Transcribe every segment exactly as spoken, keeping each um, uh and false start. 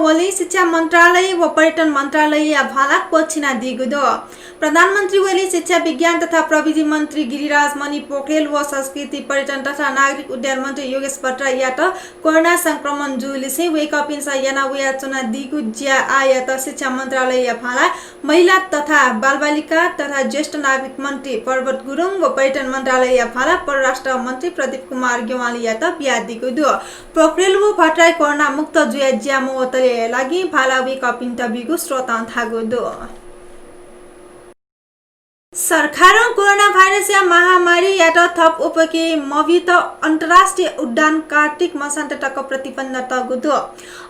ओली शिक्षा मन्त्रालय व पर्यटन मन्त्रालयया भाला क्वछिनादीगु दु। प्रधानमन्त्री ओली शिक्षा, विज्ञान तथा प्रविधि मन्त्री गिरिराज मणि पोखरेल व संस्कृति, पर्यटन तथा नागरिक उड्डयन मन्त्री योगेश भट्टराईयात कोरोना संक्रमण जूलिसें वय्कःपिन्सं याना वयाच्वनादीगु ज्या आःयात शिक्षा मन्त्रालयया भाला, महिला तथा बालबालिका तथा ज्येष्ठ नागरिक मन्त्री पर्वत गुरुङ व पर्यटन मन्त्रालयया भाला परराष्ट्र मन्त्री प्रदीप कुमार ज्ञवालीयात बियादीगु दु। पोखरेल व भट्टराई कोरोना मुक्त जुया ज्या मवतलेया लागि भाला वय्कःपिन्त बीगु स्रोतं धाःगु दु। सरकारं कोरोना भाइरसया महामारीयात थप उपाखे मबित अन्तर्राष्ट्रिय उडान कार्तिक मसान्त तक प्रतिबन्ध तःगु दु।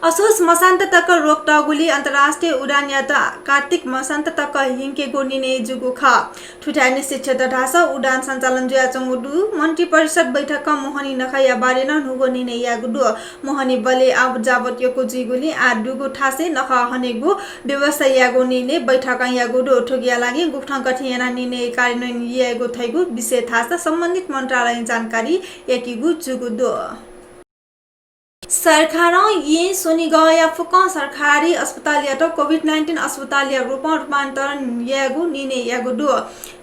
असोज मसान्त तक रोक तःगुलिं अन्तर्राष्ट्रिय उडानयात कार्तिक मसान्त तक यंकेगु निर्णय जूगु खः। थुथाय् निश्चित क्षेत्र धाःसा उडान सञ्चालन जुयाच्वंगु दु। मन्त्रिपरिषद बैठकं मोहनी नखःया बारे नं न्हूगु निर्णय याःगु दु। मोहनी बलय् आव जावत यक्व जुइगुलिं आः दुगु थासय् नखः हनेगु व्यवस्था यायेगु निर्णय बैठकं याःगु दु। थुकिया लागि गुकथं गथे यानाः निर्णय कार्यान्वयन यायेगु धइगु विषय धाःसा सम्बन्धित मन्त्रालयं जानकारी यंकेगु जूगु दु। सरकारं येँ स्वनिगःया फुक्कं सरकारी अस्पतालयात कोभिड नाइन्टिन अस्पतालया रूपं रूपान्तरण यायेगु निर्णय याःगु दु।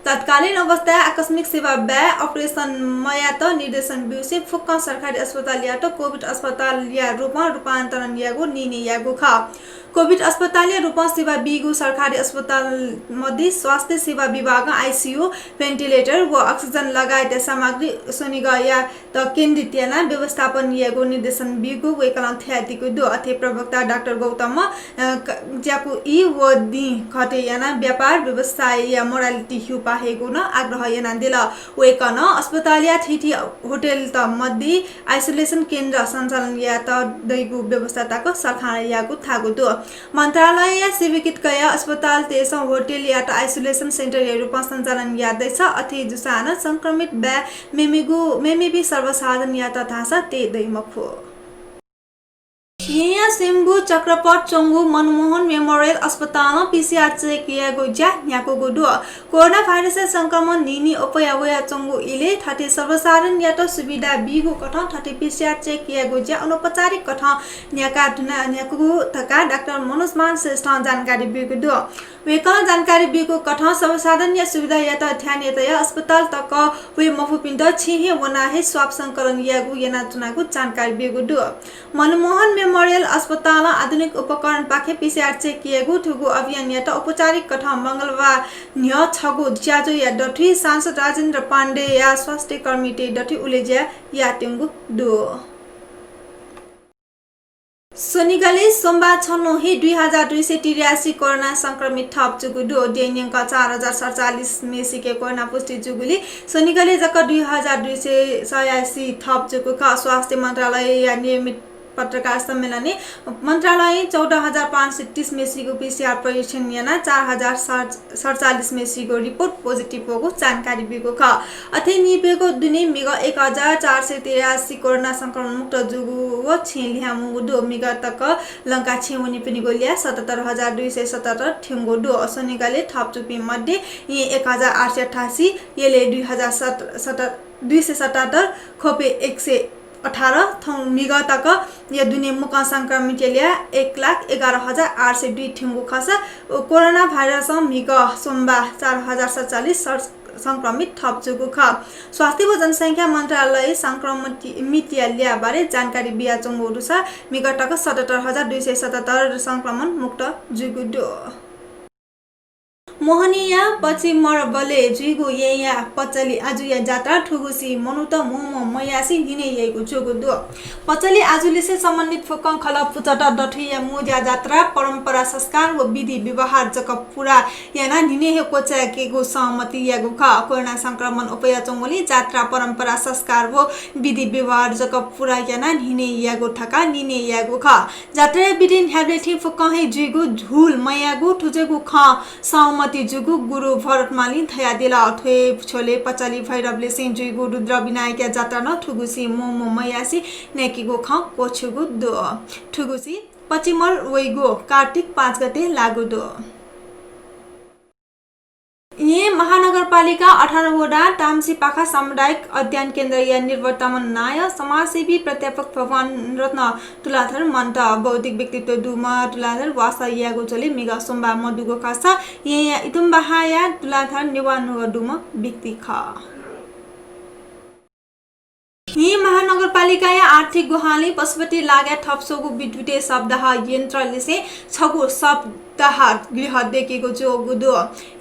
तत्कालीन अवस्थाय् आकस्मिक सेवा बाय् अपरेसन मयायेत निर्देशन ब्यूसें फुक्कं सरकारी अस्पतालयात कोभिड अस्पतालया रूपं रूपान्तरण यायेगु निर्णय याःगु खः। कोभिड अस्पतालया रूपं सेवा बीगु सरकारी अस्पताल मध्ये स्वास्थ्य सेवा विभागं आइसियु, भेन्टिलेटर व अक्सिजन लगायतया सामग्री स्वनिगःयात केन्द्रित यानाः व्यवस्थापन यायेगु निर्देशन बीगु वय्कलं धयादीगु दु। अथे प्रवक्ता डाक्टर गौतमं, अ, क-, ज्याकू ई व दिं घटे यानाः व्यापार व्यवसायया मोडालिटी ह्यूपाः हयेगु नं आग्रह यानादिल। वय्कलं अस्पतालया थीथी होटलत मध्ये आइसोलेसन केन्द्र सञ्चालन यायेत दइगु व्यवस्था तक सरकारं याःगु धाःगु दु। मन्त्रालयया स्वीकृति कयाः अस्पतालतय्सं होटलयात आइसोलेसन सेन्टरया रूपं सञ्चालन याःदैछ। अथे जूसां नं संक्रमित बाय् मेमेगु, मेमेपिं सर्वसाधारणयात धाःसा तये दइ मखु। येँया स्वयम्भू चक्रपथ च्वंगु मनमोहन मेमोरियल अस्पतालं पिसिआर चेक यायेगु ज्या न्ह्याकूगु दु। कोरोना भाइरसया संक्रमण न्हिन्हि अप्वया वयाच्वंगु इलय् थथे सर्वसाधारणयात सुविधा बीगु कथं थथे पिसिआर चेक यायेगु ज्या अनौपचारिक कथं न्ह्याका धुना, न्ह्याकूगु धकाः डाक्टर मनोजमान श्रेष्ठं जानकारी ब्यूगु दु। वय्कलं जानकारी ब्यूगु कथं सर्वसाधारणया सुविधायात ध्यानय् तयाः अस्पताल तक वये मफुपिन्त छेँय् हे वनाः हे स्वाब संकलन यायेगु यानाच्वनागु जानकारी ब्यूगु दु। मनमोहन मेमोरियल अस्पतालं आधुनिक उपकरणपाखें पिसिआर चेक यायेगु थुगु अभियानयात औपचारिक कथं मंगलबार न्ह्यः छगू ज्याझ्वःया दथुइ सांसद राजेन्द्र पाण्डेया स्वास्थ्यकर्मीतय् दथुइ उलेज्या यायेत्यंगु दु। स्वनिगलय् सोमबार छन्हु हे दुई हजार दुई सय त्रियासी कोरोना संक्रमित थप जूगु दु। देय् न्यंकं चार हजार सतचालिस मेसिके कोरोना पुष्टि जूगुलिं स्वनिगलय् जक दुई हजार दुई सय छयासी थप जूगु खः। स्वास्थ्य मन्त्रालयया नियमित पत्रकार सम्मेलनय् मन्त्रालयं चौध हजार पाँच सय तीस मेसिगु पिसिआर परीक्षण यानाः चार हजार सतचालिस मेसिगु रिपोर्ट पोजिटिभ वःगु जानकारी ब्यूगु खः। अथे निइप्यघौ दुने म्हिगः एक हजार चार सय त्रियासी कोरोना संक्रमण मुक्त जूगु व छेँ ल्ह्याःमूगु दु। म्हिगः तक लंकाः छेँ वनीपिनिगु ल्याः सतहत्तर हजार दुई सय सतहत्तर थ्यंगु दु। स्वनिगलय् थप जूपिं मध्ये येँ एक हजार आठ सय अठासी, यलय् दुई हजार सत-, सत-, दुई सय सतहत्तर, ख्वपय् एक सय अठार, थौं म्हिगः तकया दुने मुक्कं संक्रमितया ल्याः एक लाख एघार हजार आठ सय दुई थ्यंगु खःसा, कोरोना भाइरसं म्हिगः सोमबार चार हजार सतचालिस सर-, संक्रमित थप जूगु खः। स्वास्थ्य व जनसंख्या मन्त्रालयं संक्रमितया ल्याः बारे जानकारी बियाच्वंगु दुसा म्हिगः तक सतहत्तर हजार दुई सय सतहत्तर संक्रमण मुक्त जूगु दु। मोहनीया पचिमरबलय् जुइगु येँया पचली आजुया जात्रा थुगुसी मनूत म्वःम्वः मयासें न्हिनय् याइगु जूगु दु। पचली आजुलिसे सम्बन्धित फुक्कं खलः पुचःत दथुइया मुँज्या जात्रा परम्परा संस्कार व विधि व्यवहार जक पूरा यानाः न्हिनय् हे क्वचायेकेगु सहमति याःगु खः। कोरोना संक्रमण अप्वयाच्वंगुलिं जात्रा परम्परा संस्कार व विधि व्यवहार जक पूरा यानाः न्हिनय् यायेगु धकाः निर्णय याःगु खः। जात्राया विधि न्ह्याबलें थें फुक्कं हे जुइगु हुल मयायेगु थुजुइगु खँ सहमति जूगु गुरु भरत मालीं धयादिल। थ्व हे झ्वलय् पचली भैरवलिसें जुइगु रुद्र विनायकया जात्रा नं थुगुसी म्वःम्वः मयासें न्ह्याकेगु खँ क्वछ्यूगु दु। थुगुसी पचिमर वइगु कार्तिक पाँच गते लाःगु दु। येँ महानगरपालिका अठार वडा तामसी पाखा सामुदायिक अध्ययन केन्द्रया निर्वर्तमान नायः समाजसेवी प्राध्यापक भगवान रत्न तुलाधर मन्त बौद्धिक व्यक्तित्व दुम्ह तुलाधर वासः यायेगु झ्वलय् म्हिगः सोमबाः मदुगु खःसा येँया इतुम्बाहाया तुलाधर नेवाः नुगः दुम्ह व्यक्ति खः। येँ महानगरपालिकाया आर्थिक ग्वहालय् पशुपति लागाय् थप स्वंगू विद्युतीय शवदाह यन्त्रलिसें छगू शवदाह गृह दयेकेगु जूगु दु।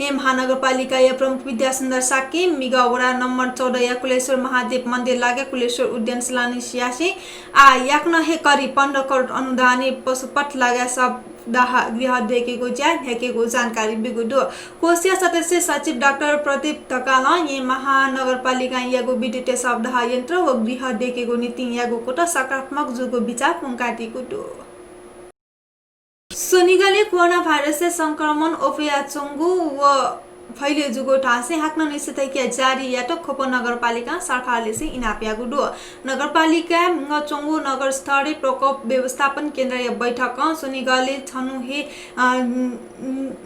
येँ महानगरपालिकाया प्रमुख विद्यासुन्दर शाक्यं म्हिगः वडा नम्बर चौधया कुलेश्वर महादेव मन्दिर लागाय् कुलेश्वर उद्यान शिलान्यास यासें आः याकनं हे करिब पन्ध्र करोड अनुदानय् पशुपति लागाय् शव दाह गृह दयेकेगु ज्या न्ह्याकेगु जानकारी ब्यूगु दु। कोषया सदस्य सचिव डाक्टर प्रदीप ढकालं येँ महानगरपालिकां याःगु विद्युतीय शवदाह यन्त्र व गृह दयेकेगु निंतिं याःगु कुतः सकारात्मक जूगु बिचाः प्वंकादीगु दु। स्वनिगलय् कोरोना भाइरसया संक्रमण अप्वयाच्वंगु व फैले जूगु धासें हाकनं निषेधाज्ञा जारी यायेत ख्वप नगरपालिकां सरकारलिसें इनाप याःगु दु। नगरपालिकाय् म्हिगः च्वंगु नगरस्तरीय प्रकोप व्यवस्थापन केन्द्रया बैठकं स्वनिगलय् छन्हु हे, अ,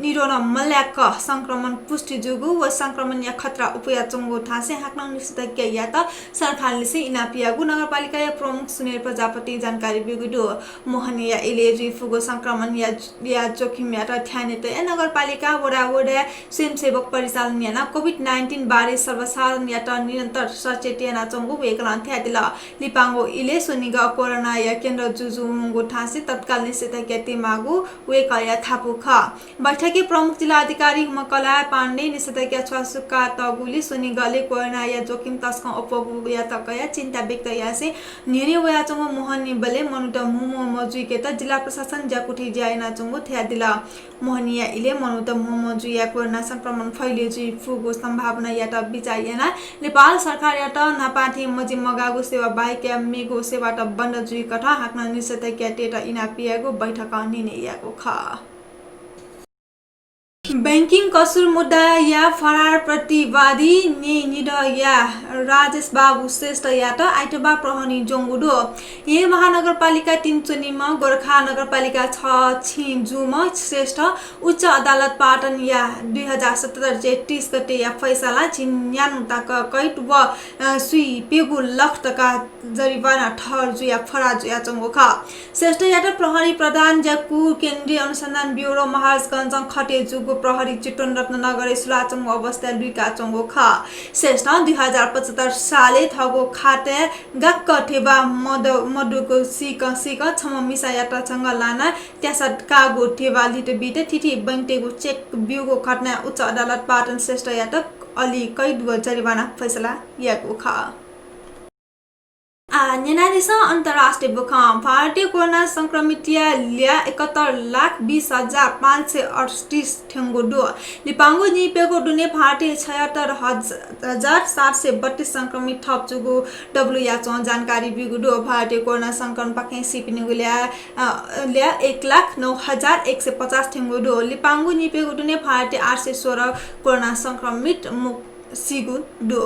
निरोध मल्याक संक्रमण पुष्टि जूगु व संक्रमणया खतरा अप्वयाच्वंगु धासें हाकनं निषेधाज्ञा यायेत सरकारलिसें इनाप याःगु नगरपालिकाया प्रमुख सुनिल प्रजापतिं जानकारी ब्यूगु दु। मोहनीया इलय् जुइफुगु संक्रमणया या जोखिमयात ध्यानय् तयाः नगरपालिका वडा वडाय् स्वयंसेवक परिचालन यानाः कोभिड नाइन्टिन बारे सर्वसाधारणयात निरन्तर सचेत यानाच्वंगु वय्कलं धयादिल। लिपांगु इलय् स्वनिगः कोरोनाया केन्द्र जुजुं वंगु धासें तत्काल निषेधाज्ञा तयेमाःगु वय्कःया धापू खः। बैठकय् प्रमुख जिल्ला अधिकारी हुमकला पाण्डें निषेधाज्ञा छ्वासुकातःगुलिं स्वनिगलय् कोरोनाया जोखिम तसकं अप्वःगु यात कयाः चिन्ता व्यक्त यासें न्ह्यःने वयाच्वंगु मोहनीबलय् मनूत म्हो म्हो मजुइकेत जिल्ला प्रशासन ज्याकुथिइ ज्या यानाच्वंगु धयादिल। मोहनीया इलय् मनूत म्हो म्हो जुयाः कोरोना संक्रमण फैले जुइफुगु सम्भावनायात बिचाः यानाः नेपाल सरकारयात न्हापां थें मजिमगाःगु सेवा बाहेकया मेगु सेवात बन्द जुइकथं हाकनं निषेधाज्ञा तयेत इनाप याःगु बैठकं निर्णय याःगु खः। बैंकिङ कसुर मुद्दाया फरार प्रतिवादी न्यायनिधया राजेश बाबु श्रेष्ठयात आइतबाः प्रहरीं ज्वंगु दु। येँ महानगरपालिका तीन च्वनीम्ह गोरखा नगरपालिका छ छिं जूम्ह श्रेष्ठ उच्च अदालत पाटनया दुई हजार सतहत्तर जेठ तीस गतेया फैसला झिंन्यान्हु तक कैद व, अ, स्वीप्यंगू लाख तका जरिवाना ठहर जुयाः फरार जुयाच्वंगु खः। श्रेष्ठयात प्रहरी प्रधान ज्याकू केन्द्रीय अनुसन्धान ब्युरो महाराजगञ्जं खटे जूगु प्रहरी चितवन रत्ननगरय् सुलाच्वंगु अवस्थाय् लुइकाच्वंगु खः। श्रेष्ठं दुई हजार पचहत्तर सालय् थःगु खाताय् गाक्क ध्यबा मद-, मदुगु सीकं सीकं छम्ह मिसायात झंगः लानाः त्यासा काःगु ध्यबा लित बीत थीथी बैंकतय्गु चेक ब्यूगु घटनाय् उच्च अदालतं पाटन श्रेष्ठयात अले कैद व जरिवाना फैसला याःगु खः। आः न्यनादिसँ अन्तर्राष्ट्रिय बुखँ। भारतय् कोरोना संक्रमितया ल्याः एकहत्तर लाख बीस हजार पाँच सय अठतीस थ्यंगु दु। लिपांगु न्हिप्यघौ दुने भारतय् छयहत्तर हजार सात सय बत्तीस संक्रमित थप जूगु WHO नं जानकारी ब्यूगु दु। भारतय् कोरोना संक्रमणपाखें सीपिनिगु ल्याः, अ, ल्याः एक लाख नौ हजार एक सय पचास थ्यंगु दु। लिपांगु न्हिप्यघौ दुने भारतय् आठ सय सोह्र कोरोना संक्रमित मु-, सीगु दु।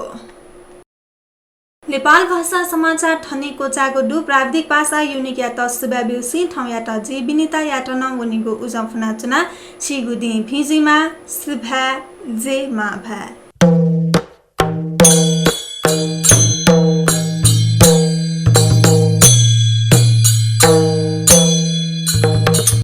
नेपाल भाषा समाचार थन हे क्वचाःगु दु। प्राविधिक पासा युनिकयात सुभाय् ब्यूसें थौंयात जि विनितायात नं वनेगु उजं फ्वनाच्वना। छिगु दिं भिं जुइमा। सुभाय्, जय मांभाय्।